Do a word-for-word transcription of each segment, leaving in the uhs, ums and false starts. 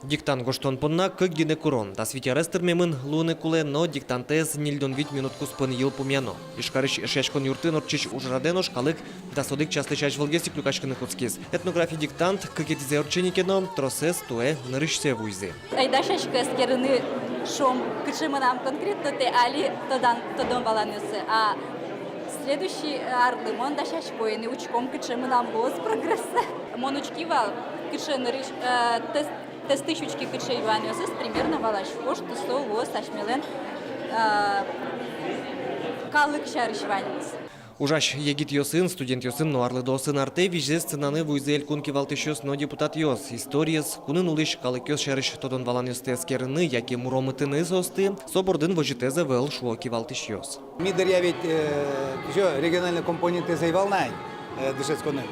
Диктант гожтон понна кык гинэ курон. Дас вить арес тырмемын луыны кулэ, но диктантэз ньыльдон вить минут куспын йылпумъяно. Ижкарысь Эшъяськон юртын ортчись ужрадэ нош калык дас одӥг часлэсь азьвылгес ик люкаськыны кутскиз. Этнографи диктант кыкетӥзэ ортче ни ке но, тросэз туэ нырысьсэ вуизы. Ай, дасясько эскерыны, шуом, кыӵе мынам конкретно тэ али тодон-валанъёсы, а следующий арлы мон дасясько ини, учком, кыӵе мынам луоз прогресс. Мон учки вал, кыӵе нырысь, э, тест, тестысь учки, кыӵе юанъёсыз, примерно валасько, что со луоз асьмелэн, э, калык сярысь ваньмыз. Ужась егитъёсын, студентъёсын но арлыдоосын артэ визьзэ сценаны вуизы элькун кивалтӥсьёс но депутатъёс. Историез, кунын улӥсь калыкъёс сярысь тодон-валанъёсты эскерыны яке муромытыны соосты со бордын возьытэз ӧвӧл, шуо кивалтӥсьёс. Ми дыръя ведь, э, ещё региональной компонентэз ӧй вал на ай, э, дышетсконын.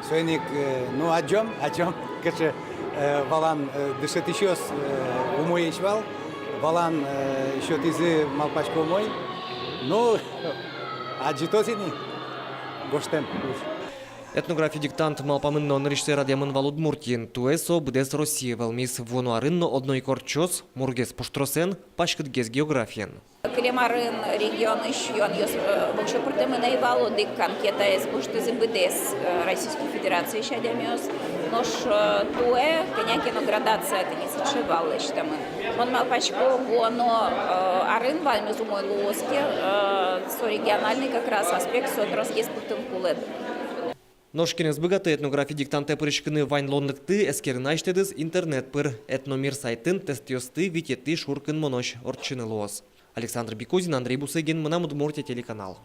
Соин ик, э, ну, адӟом, адӟом, кыӵе, э, валан, э, дышетӥсьёс, э, умоесь вал, валан, э, сётӥзы, малпасько, умой. Ну, адӟытозы ини гожтэм уж. Этнографи диктант малпамын но нырысьсэ радъямын вал Удмуртиын. Туэ со быдэс Россие вӧлмиз. Вуоно арын но одно ик ортчоз, мургес пуштросэн, паськытгес географиен. Кылем арын регионысь юанъёс, э, воксё пыртэмын ӧй вал, одӥг анкетаез гожтӥзы быдэс, э, Российской Федерациысь адямиос. Нош, э, туэ кӧня ке но градация тӥни сыӵе вал лэсьтэмын. Мон малпасько, вуоно, э, арын ваньмыз умой луоз ке, э, со региональный как раз аспект, со тросгес пыртыны кулэ. Нош кин ӧз быгаты этнографи диктантэ пыриськыны, вань луонлыкты эскерыны азьтэдыз интернет пыр. Этномир сайтын тестъёсты витетӥ шуркынмонозь ортчыны луоз. Александр Бикузин, Андрей Бусыгин, «Мынам Удмуртие» телеканал.